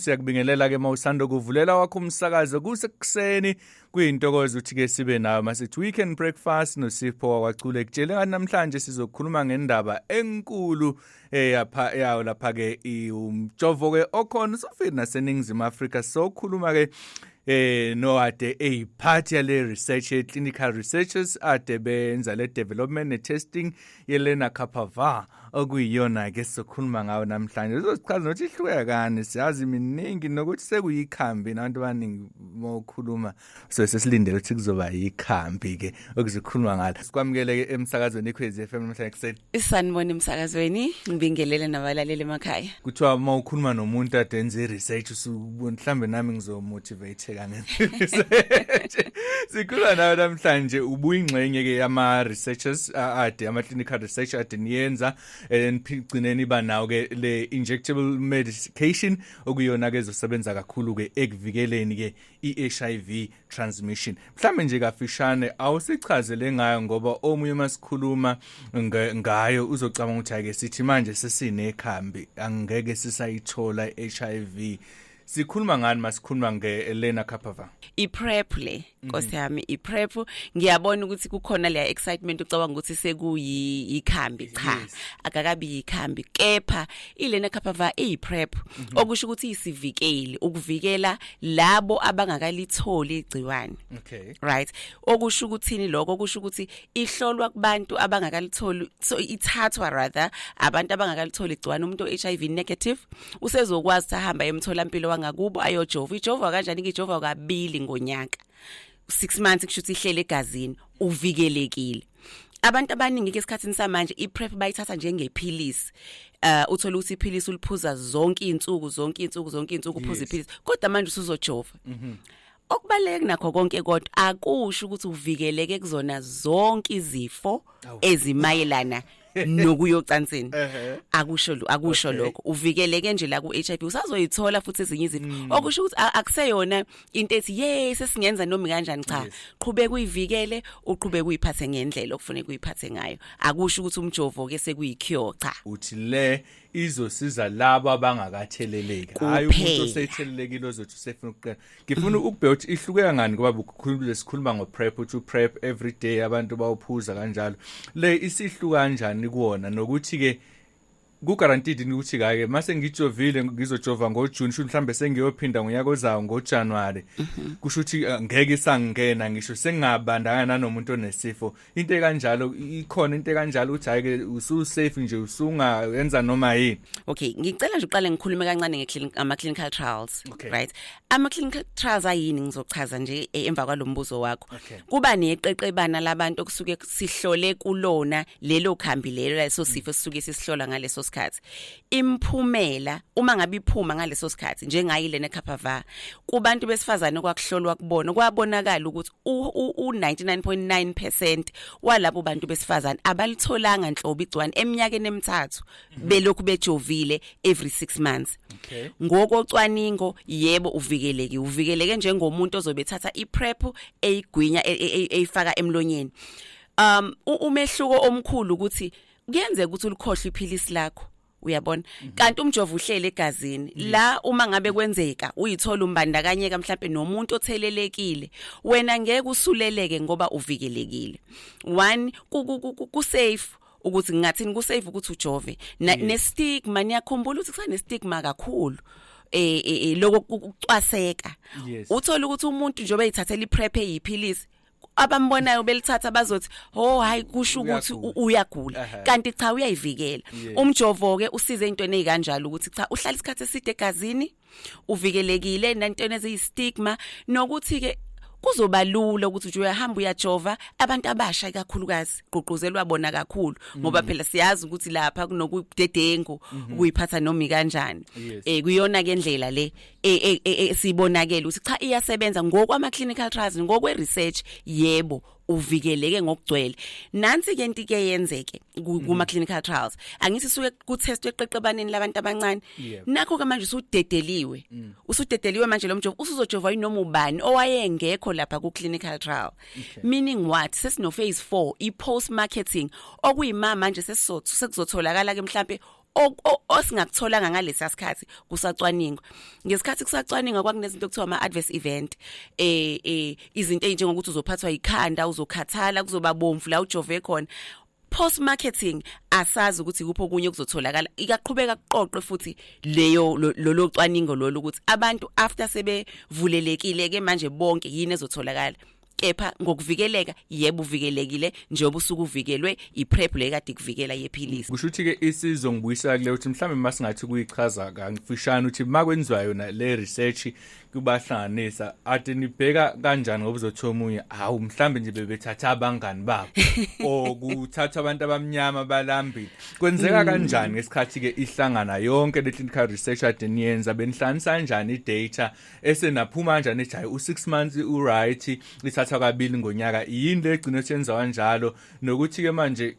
Siyakubingelela ke mawusanda kuvulela wakho umsakazo kusekuseni. Kuyintokozo ukuthi ke sibe nayo masithi Weekend Breakfast noSipho wakwacule kutshele ngathi namhlanje sizokhuluma ngendaba enkulu eyapha yawo lapha ke umjovo ke okhona usofika naseNingizimu Afrika. Sokhuluma ke noade eyipart yale research, ye clinical researchers ade benza le development ne testing yeLenacapavir, okuyiyona ke sizokhuluma ngayo namhlanje. Uzozichaza nokuthi ihluka kani, siyazi miningi, nokuthi sekuyikhambi nabantu abaningi mawukhuluma so sesilindele ukuthi kuzoba yikhambi ke okuzokhuluma ngalo. Sikwamukele ke emsakazweni iKhwezi FM namhlanje ekuseni. Sanibona emsakazweni, ngibingelele nabalaleli emakhaya. Kuthiwa uma ukhuluma nomuntu ade enze i-research, usubona mhlambe nami ngizomotivate-ka nge-research. Sikhuluma nawe namhlanje, ubuyingxenye ke yama-researchers ade ama-clinical research ade niyenza, nigcineni iba nawo ke le injectable medication okuyona ke ezosebenza kakhulu ke ekuvikeleni ke i-HIV transmission. Mhlambe nje kafishane awusichazele ngayo, ngoba omunye masikhuluma ngayo uzocabanga ukuthi ake sithi manje sesinekhambi, angeke sisayithola i-HIV. Sikhuluma ngani masikhuluma nge-Lenacapavir? I-PrEP le, Nkosi yami, i-PrEP. Ngiyabona ukuthi kukhona leya excitement, ucabanga ukuthi sekuyi ikhambi. Cha, akakabi ikhambi, kepha iLenacapavir iyi-PrEP, okusho ukuthi isivikeli ukuvikela labo abangakalitholi igciwane. Right, okusho ukuthini lokho? Okusho ukuthi ihlolwa kubantu abangakalitholi, so ithathwa rather abantu abangakalitholi igciwane. Umuntu o-HIV negative usezokwazi ukuthi ahamba emtholampilo wangakubo ayojova. Ijova kanjani? Ijova kabili ngonyaka, 6 months, kusho ukuthi ihlele egazini, uvikelekile. Abantu abaningi ke esikhathini samanje iPrEP bayithatha njengephilisi. Uthola ukuthi iphilisi uliphuza zonke izinsuku, zonke izinsuku, zonke izinsuku uphuza iphilisi, kodwa manje usuzojova. Okubaluleke nakho konke kodwa, akusho ukuthi uvikeleke kuzona zonke izifo ezimayelana nokuyocansini. Akusho lokho. Uvikeleke nje la ku HIV, usazoyithola futhi ezinye izifo. Okusho ukuthi akuseyona into ethi ye sesingenza noma kanjani. Cha, qhubeka uyivikele, uqhubeka uyiphathe ngendlela okufanele uyiphathe ngayo. Akusho ukuthi umjovo ke sekuyi cure, cha. Uthi le izosiza labo abangakatheleleki, hayi umuntu Kuphela. osethelelekile ozothi usefuna ukuqeda. Ngifuna ukubheka ukuthi ihluke kangani, ngoba bukhulumile, sikhuluma ngo-PrEP, uthi u-PrEP every day abantu bawuphuza kanjalo. Le isihluka kanjani kuwona, nokuthi-ke ku-guaranteed ukuthi kake mase ngijovile, ngizojova ngoJune, sho mhlambe sengiyophinda ngonyaka ozayo ngoJanuary, kusho ukuthi ngeke isangena ngisho sengingabandakanya nanomuntu onesifo, into ekanjalo ikhona, into ekanjalo ukuthi hayi ke usu-safe nje, usungayenza noma yini? Okay, ngicela nje uqale ngikhulume kancane ama clinical trials. Right, ama clinical trials ayini? Ngizochaza nje emva kwalombuzo wakho. Kuba neqeqebana labantu okusuke sihlole kulona lelo khambi lelo, leso sifo sisuke sisihlola ngaleso sikhathi. Imphumela uma ngabe iphuma ngaleso sikhathi, njengayi Lenacapavir, kubantu besifazane kwakuhlolwa kubona, kwabonakala ukuthi u 99.9% walabo bantu besifazane abalitholanga nhlobo igciwane eminyakeni emithathu belokhu bejovile every 6 months. Ngokocwaningo, yebo, uvikeleke, uvikeleke njengomuntu ozobe ethatha iPrEP eyigwinya, eyifaka emlonyeni. Umehluko omkhulu ukuthi kuyenzeka ukuthi ulikhohle iphilisi lakho, uyabona, kanti umjovo uhlele egazini la. Uma ngabe kwenzeka uyithola umbandakanyeka mhlambe nomuntu othelelekile, wena ngeke usuleleke ngoba uvikelekile. One, ku safe ukuthi ngingathini, ku safe ukuthi ujove. Ne stigma, niyakhumbula ukuthi kusane stigma kakhulu, lokho ukucwaseka. Uthola ukuthi umuntu njengoba eyithathela iPrEP eyiphilisi, abambonayo belithatha bazothi, "Oh hayi, kusho ukuthi Uyagula." uyagula. Kanti cha, uyayivikela. Umjovo ke usize intweni ezikanjalo, ukuthi cha, uhlala isikhathi eside egazini, uvikelekile nantweni eziyistigma, nokuthi ke kuzoba lula ukuthi nje uyahamba uyajova. Abantu abasha ikakhulukazi gqugquzelwa bona kakhulu, ngoba phela siyazi ukuthi lapha kunokudedengu ukuyiphatha noma kanjani. Kuyona ke ndlela le sibonakele ukuthi cha, iyasebenza ngokwama clinical trials, ngokwe research, yebo, uvikeleke ngokugcwele. Nansi ke into ke yenzeke kuma clinical trials, angithi suke ku test eqeqebaneni labantu abancane? Nakho ke manje usudedeliwe, usudedeliwe manje lo mjovo, usuzojova inoma ubani owayengekho lapha ku clinical trial. Meaning what? Sesino phase 4, i post marketing, okuyima manje sesizothu sekuzotholakala ke mhlambe. Osingakutholanga ngalesa sikhathi kusacwaningwa, ngesikhathi kusacwaningwa kwakunezinto okuthiwa ama adverse event, izinto ezinjengokuthi uzophathwa ikhanda, uzokhathala, kuzoba bomvu la ujove khona. Post marketing asazi ukuthi kupho okunye kuzotholakala. Ikaqhubeka kuqoqwe futhi leyo lo cwaningo lolo ukuthi abantu after sebevulelekile ke manje bonke yini ezotholakala. Kepha ngokuvikeleka, yebo, uvikelekile njengoba usuku uvikelwe iPrEP le kade kuvikela yephilisi. Kusho ukuthi ke isizo ngibuyisa kule ukuthi mhlawumbe masingathi kuyichaza kangifishane ukuthi makwenziwa yona le research kubahlanganisa ade nibheka kanjani, ngoba uzothiwa omunye, hawu, mhlambe nje bebethatha abangani babo or kuthatha abantu abamnyama balambile. Kwenzeka kanjani ngesikhathi ke ihlangana yonke le clinical research ade niyenza? Benihlanganisa kanjani i-data esenaphuma kanjani ethi hayi, u6 months u-right, ithathwa kabili ngonyaka? Yini le egcine senza kanjalo? Nokuthi ke manje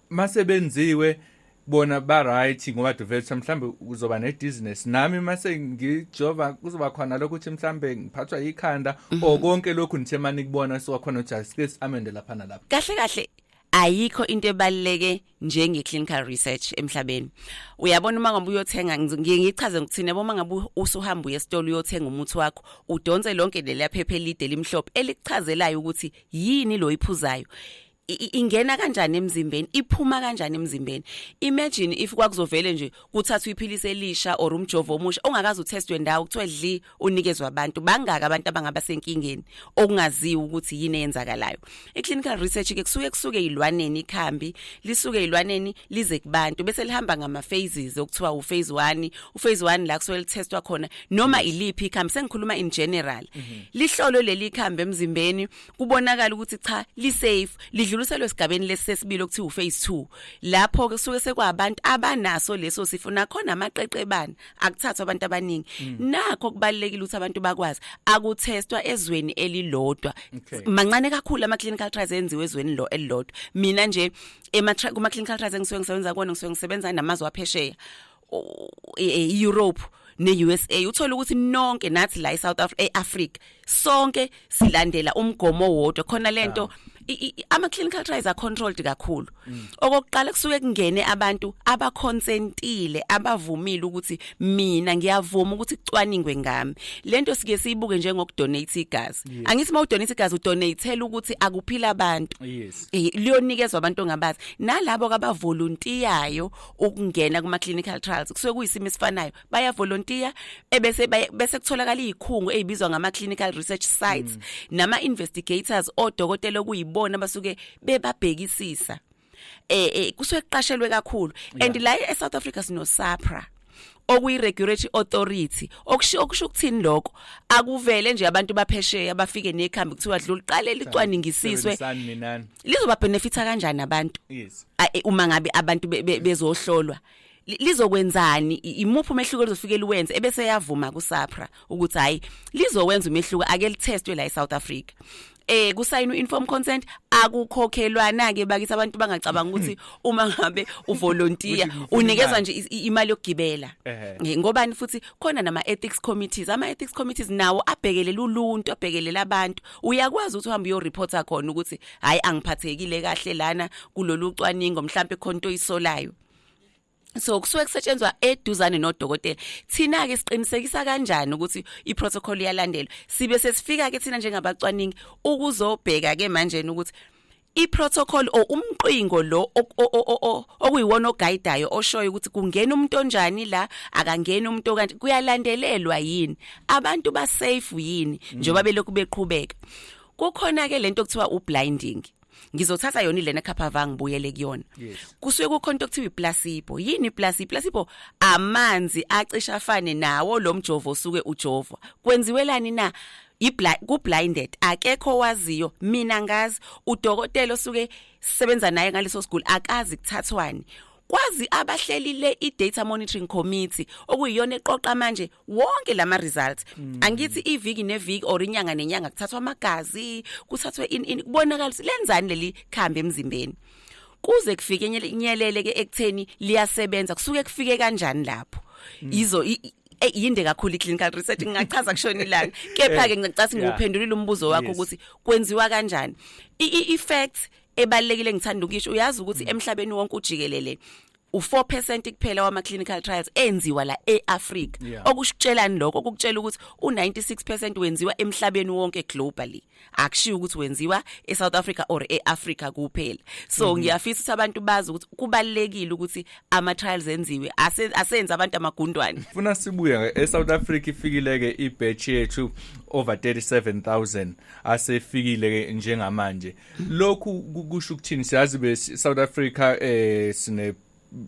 masebenziwe bona ba right, ngoba develop mhlambe uzoba ne dizziness, nami mase ngijova kuzoba khona lokho ukuthi mhlambe ngiphathwa ikhanda, or konke lokhu nithe mani kubona so khona ukuthi asike amende lapha nalapha? Kahle kahle ayikho into ebaluleke njenge clinical research emhlabeni. Uyabona, uma ngabe uyothenga, ngiye ngichaze ngokuthini, yabo, uma ngabe usuhamba uye esitolo uyothenga umuthi wakho, udonse lonke leliya phepha elide limhlophe elikuchazelayo ukuthi yini lo iphuzayo, ingena kanjani emzimbeni, iphuma kanjani emzimbeni. Imagine if kwakuzovele nje kuthathwa iphilisi elisha or umjovo omusha ongakaze utestwe ndawo, kuthiwe dli, unikezwe abantu. Bangaka abantu abangaba senkingeni okungaziwa ukuthi yini eyenzakalayo? I-clinical research ke kusuke ilwaneni, ikhambi lisuke ilwaneni lize kubantu, bese lihamba ngama phases okuthiwa uphase 1. Uphase 1 la kusuke litestwa khona noma iliphi ikhambi, sengikhuluma in general. Lihlolo leli ikhambi emzimbeni, kubonakala ukuthi cha, li safe, lidluliselwe esigabeni lesesibili okuthiwa uphase 2. Lapho ke kusuke sekwabantu abanaso leso sifo, nakhona amaqeqebana, akuthathwa abantu abaningi. Nakho kubalulekile ukuthi abantu bakwazi, akuthestwa ezweni elilodwa. Mancane kakhulu ama clinical trials enziwe ezweni lo elilodwa. Mina nje ema kuma clinical trials engisuke ngisebenza kuwona, ngisuke ngisebenza namazwe aphesheya, e-Europe ne-USA. Uthola ukuthi nonke nathi la eSouth Africa, eAfrica, sonke silandela umgomo owodwa khona lento. Ama clinical trials are controlled kakhulu. Okokuqala, kusuke kungene abantu abaconsentile, abavumile ukuthi mina ngiyavuma ukuthi kucwaningwe ngami. Lento sike siyibuke njengokudonate igazi. Angithi uma udonate igazi, udonatela ukuthi akuphila abantu? Yes. Liyonikezwa abantu ongabazi. Nalabo abavolunteerayo ukungena kuma clinical trials, kusuke kuyisimo esifanayo, baya volunteer, ebese bese kutholakala izikhungo ezibizwa ngama clinical research sites nama investigators, odokotela okuyibona abasuke bebabhekisisa. Kusuke kuqashelwe kakhulu. And la eSouth Africa sino SAHPRA, okuyi regulatory authority. Okusho ukuthini lokho? Akuvele nje abantu baphesheya bafike nekhambi kuthiwa dlula, uqale licwaningisiswe. Sebenzisani ninani. Lizoba benefita kanjani abantu? Uma ngabe abantu bezohlolwa, lizokwenzani? Imuphi umehluko elizofike liwenze? Ebese yavuma kuSAHPRA ukuthi hayi, lizowenza umehluko, ake litestwe la eSouth Africa. Kusayinwa informed consent, akukhokhelwana ke bakithi. Abantu bangacabanga ukuthi uma ngabe uvolunteer Ukuthi ngifuna unikezwa imali. nje imali yokugibela. Ngobani futhi khona nama ethics committees. Ama ethics committees nawo abhekelela uluntu, abhekelela abantu. Uyakwazi ukuthi uhambe uyoreporta khona ukuthi hayi, angiphathekile kahle lana kulolu cwaningo, mhlambe khona into oyisolayo. So kusuke kusetshenzwa eduzane nodokotela. Thina ke siqinisekisa kanjani ukuthi iprotocol iyalandelwa? Sibe sesifika ke thina njengabacwaningi ukuzobheka ke manje ukuthi iprotocol o umqingo lo okuyiwona oguidayo, oshoyo ukuthi kungena umuntu onjani la, akangena umuntu okanje, kuyalandelelwa yini, abantu ba safe yini njengoba belokhu beqhubeka. Kukhona ke lento okuthiwa ublinding. Ngizothatha yona ilenacapavir, ngibuyele kuyona. Kusuke kukhona into okuthiwa iplacebo. Yini iplacebo? Iplacebo amanzi acisha afane nawo lo mjovo osuke ujovwa. Kwenziwelani na? Ku blinded, akekho waziyo. Mina ngazi, udokotela osuke sebenza naye ngaleso siguli akazi kuthathwani. Kwazi abahlelile i-data monitoring committee, okuyiyona eqoqa manje wonke lama results. Angithi iviki neviki or inyanga nenyanga kuthathwa amagazi, kuthathwe in kubonakala ukuthi lenzani leli khambi emzimbeni, kuze kufike inyelele ke ekutheni liyasebenza. Kusuke kufike kanjani lapho? Izo yinde kakhulu i-clinical research, ngingachaza kushona ilanga. Kepha ke ngicathi ngiwuphendulile umbuzo wakho ukuthi kwenziwa kanjani. I-fact ebalulekile ngithanda ukisho, uyazi ukuthi emhlabeni wonke ujikelele U4% kuphela wama clinical trials enziwa la eAfrica. Okushutshelani lokho? Okukutshela ukuthi u96% wenziwa emhlabeni wonke, globally. Akushiwo ukuthi wenziwa eSouth Africa or eAfrica kuphela. So ngiyafisa ukuthi abantu bazi ukuthi kubalekile ukuthi ama trials enziwe, asenza abantu amagundwane. Funa sibuye eSouth Africa. Ifikile ke ibatch yethu, over 37,000 asefikile ke njengamanje. Lokhu kusho ukuthini? Siyazi be South Africa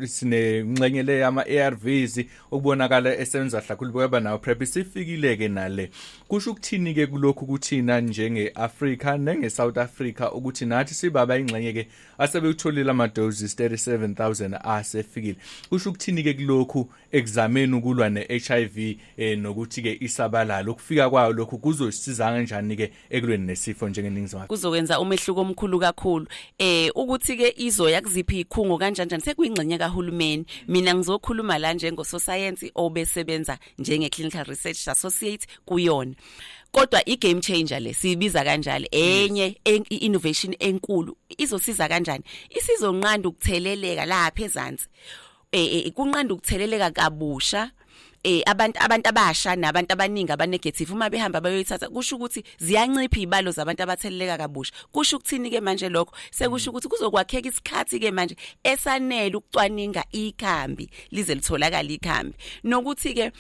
sinengxenye le yama ARVs okubonakala esebenza kakhulu, kwaba nawo PrEP, sifikile ke nale. Kusho ukuthini ke kulokhu kuthina njenge Africa nenge South Africa ukuthi nathi sibaba ingxenye ke asebeyitholile ama doses 37,000 asefikile? Kusho ukuthini ke kulokhu ekuzameni ukulwa ne-HIV nokuthi ke isabalala? Ukufika kwayo lokhu kuzosiza kanjani ke ekulweni nesifo njengeningizimu Afrika? Kuzokwenza umehluko omkhulu kakhulu. Ukuthi ke izoya kuziphi ikhungo, kanjani njani, sekuyingxenye kahulumeni. Mina ngizokhuluma la njengososayensi obesebenza njenge clinical research associate kuyona, kodwa i-game changer le siyibiza kanjalo, enye i-innovation enkulu. Izosiza kanjani? Isizonqanda ukutheleleka lapha ezansi, kunqanda ukutheleleka kabusha abantu abasha nabantu abaningi abanegative uma behamba bayoyithatha. Kusho ukuthi ziyancipha izibalo zabantu abatheleleka kabusha. Kusho ukuthini ke manje lokho? Sekusho ukuthi kuzokwakheka isikhathi ke manje esanele ukucwaninga ikhambi lize litholakala ikhambi, nokuthi ke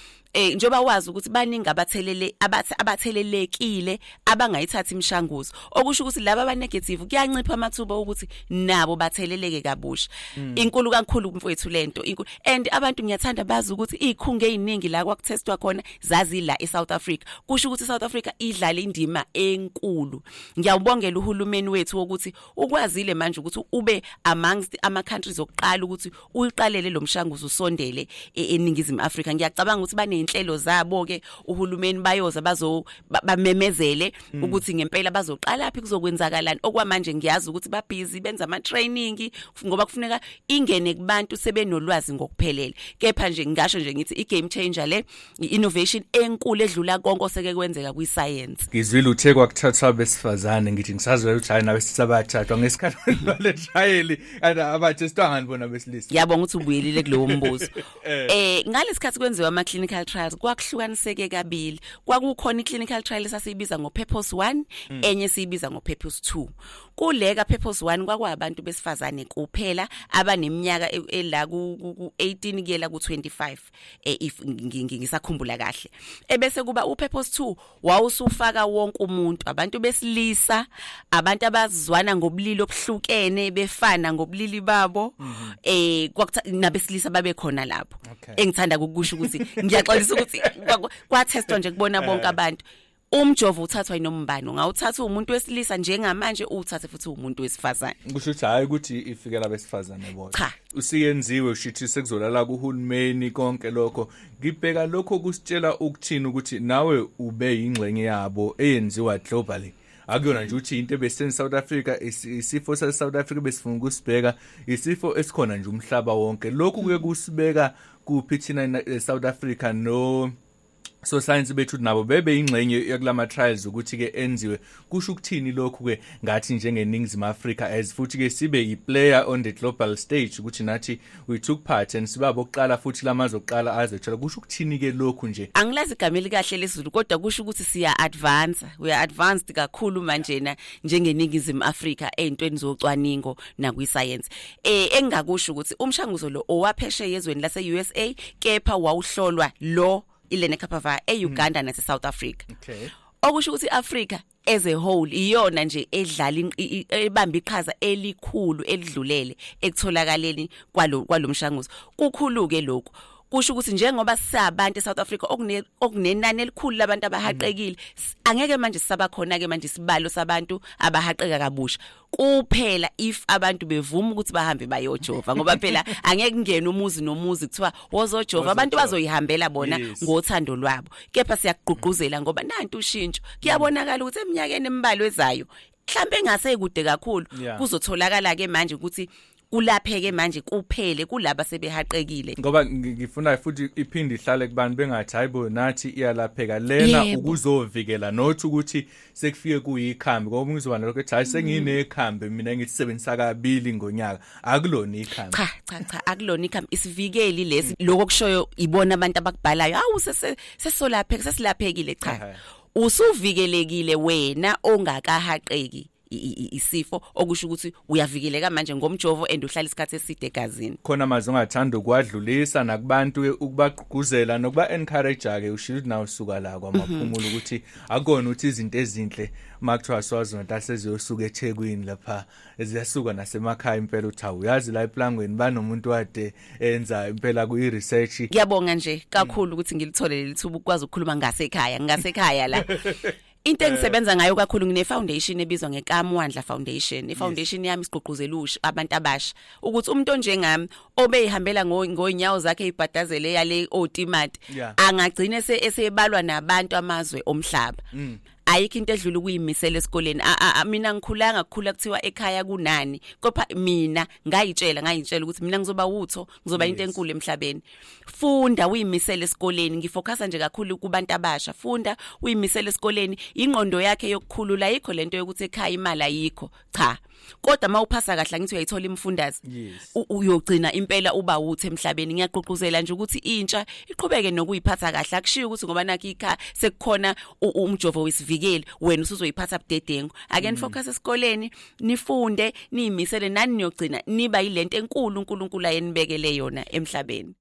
njoba wazi ukuthi baningi abathelele abathelelekile abangayithathi imishanguzo, okusho ukuthi laba abanegative kuyancipha amathuba ukuthi nabo batheleleke kabusha. Inkulu kakhulu, mfowethu, lento inkulu, and abantu ngiyathanda bazi ukuthi izikhungo eziningi la kwakuthestwa khona zazila eSouth Africa. Kusho ukuthi iSouth Africa idlala indima enkulu. Ngiyawubongela uhulumeni wethu ukuthi ukwazile manje ukuthi ube amongst ama countries okuqala ukuthi uyiqalele lo mshanguzo usondele eNingizimu Afrika. Ngiyacabanga ukuthi baneyinhlelo zabo ke uhulumeni, bayoza bazo bamemezele ukuthi ngempela bazoqala phi, kuzokwenzakalani. Okwamanje ngiyazi ukuthi ba busy benza ama training ngoba kufuneka ingene kubantu sebenolwazi ngokuphelele. Kepha nje ngingasho nje ngithi i game changer le, i-innovation enkulu edlula konke oseke kwenzeka kwi-science. Ngizwile uthe kwakuthathwa besifazane. Ngithi ngisazwela ukuthi hayi, nabesilisa bayathathwa ngesikhathi bale trial, abathestwanga ngani besilisa? Ngiyabonga ukuthi ubuyelile kulowo mbuzo. Ngalesikhathi kwenziwa ama clinical trials kwakuhlukaniseke kabili. Kwakukhona i clinical trial esasiyibiza ngo Purpose 1, enye siyibiza ngo Purpose 2. Kuleka Purpose 1 kwakwabantu besifazane kuphela abaneminyaka ela ku 18 kuyela ku 25, if ngisakhumbula kahle. Ebese kuba uPurpose 2 wawusufaka wonke umuntu, abantu besilisa, abantu abazwana ngobulili obuhlukene, befana ngobulili babo, nabesilisa babe khona lapho. Engithanda ukusho ukuthi ngiyaxolisa ukuthi kwathestwa nje kubona bonke abantu. Umjovo uthathwa inombani, ungawuthatha umuntu wesilisa njengamanje, uwuthathe futhi umuntu wesifazane. Kusho ukuthi hayi ukuthi ifikela besifazane bodwa. Cha. Usiyenziwe ushithi sekuzolala kuhulumeni konke lokho. Ngibheka lokho kusitshela ukuthini ukuthi nawe ube yingxenye yabo eyenziwa globally? Akuyona nje ukuthi into ebeseni South Africa, isifo sase South Africa besifuna ukusibheka, isifo esikhona nje umhlaba wonke. Lokhu kuye kusibeka kuphi thina e South Africa no so science bethu nabo bebe ingxenye yakulama trials ukuthi ke enziwe? Kusho ukuthini lokhu ke ngathi njengeningizimu Africa as futhi ke sibe i player on the global stage, ukuthi nathi we took part and siba bokuqala futhi lamazwe okuqala azethola? Kusho ukuthini ke lokhu nje? Angilazi igama elikahle lesizulu, kodwa kusho ukuthi siya advance, we are advanced kakhulu manjena njengeningizimu Afrika ezintweni zocwaningo nakwi-science. Engingakusho ukuthi umshanguzo lo owaphesheya ezweni lase USA, kepha wawuhlolwa lo ilenacapavir eUganda nase South Africa. Okusho ukuthi iAfrica as a whole iyona nje edlala ebamba iqhaza elikhulu elidlulele ekutholakaleni kwalomshanguzo. Kukhulu ke lokhu. Kusho ukuthi njengoba sisabantu eSouth Africa okunenani elikhulu labantu abahaqekile, angeke manje sisaba khona ke manje isibalo sabantu abahaqeka kabusha, kuphela if abantu bevuma ukuthi bahambe bayojova, ngoba phela angeke kungene umuzi nomuzi kuthiwa wozojova. Abantu bazoyihambela bona ngothando lwabo, kepha siyakugqugquzela ngoba nantu ushintsho kuyabonakala ukuthi eminyakeni embalwa ezayo, mhlambe engase kude kakhulu, kuzotholakala ke manje ukuthi Kulapheke manje kuphele kulaba sebehaqekile. Ngoba ngifuna futhi iphinde ihlale kubantu bengathi hayibo, nathi iyalapheka lena. Ukuzovikela, not ukuthi sekufike kuyikhambi, ngoba ngizoba nalokho ethi hayi, senginekhambi mina ngilisebenzisa kabili ngonyaka. Akulona ikhambi. Cha, cha, cha, akulona ikhambi, isivikeli lesi. Lokho kushoyo ibona abantu abakubhalayo, awu, sesolapheka, sesilaphekile. Cha, usuvikelekile wena ongakahaqeki isifo, okusho ukuthi uyavikeleka manje ngomjovo and uhlala isikhathi eside egazini. Khona amazwi ongathanda ukwadlulisa nakubantu, ukubagqugquzela nokuba encourage ke? Ushilo ukuthi nawe usuka la kwaMaphumulo, ukuthi akona ukuthi izinto ezinhle makuthiwa SwaZulu-Natal seziyosuka eThekwini lapha, ziyasuka nasemakhaya impela. Uthi awuyazi la eplangweni banomuntu wade enza impela kuyi research. Ngiyabonga nje kakhulu ukuthi ngilithole leli thuba ukwazi ukukhuluma ngasekhaya la. Into engisebenza ngayo kakhulu, ngine foundation ebizwa ngeKamwandla Foundation. I-foundation yami isigqugquzela abantu abasha ukuthi umuntu onjengami obeyihambela ngonyawo zakhe ibhadazele yale otimati angagcina esebalwa nabantu amazwe omhlaba. Ayikho into edlula ukuyimisela esikoleni. Mina ngikhulanga kukhula kuthiwa ekhaya kunani, kodwa mina ngayitshela ukuthi mina ngizoba utho, ngizoba into enkulu emhlabeni. Funda, uyimisele esikoleni. Ngifocusa nje kakhulu kubantu abasha. Funda, uyimisele esikoleni, ingqondo yakhe yokukhulula. Ayikho lento yokuthi ekhaya imali ayikho, cha. Kodwa mawuphasa kahle, angithi uyayithola imfundaze? Yes. Uyogcina impela uba uthi emhlabeni. Ngiyagqugquzela nje ukuthi intsha iqhubeke nokuyiphatha kahle. Akushiyo ukuthi ngoba nakho ikhaya sekukhona umjovo wesivikeli, wena usuzoyiphatha budedengu. Ake nifocus esikoleni, nifunde, niyimisele, nani niyogcina niba yilento enkulu uNkulunkulu ayenibekele yona emhlabeni.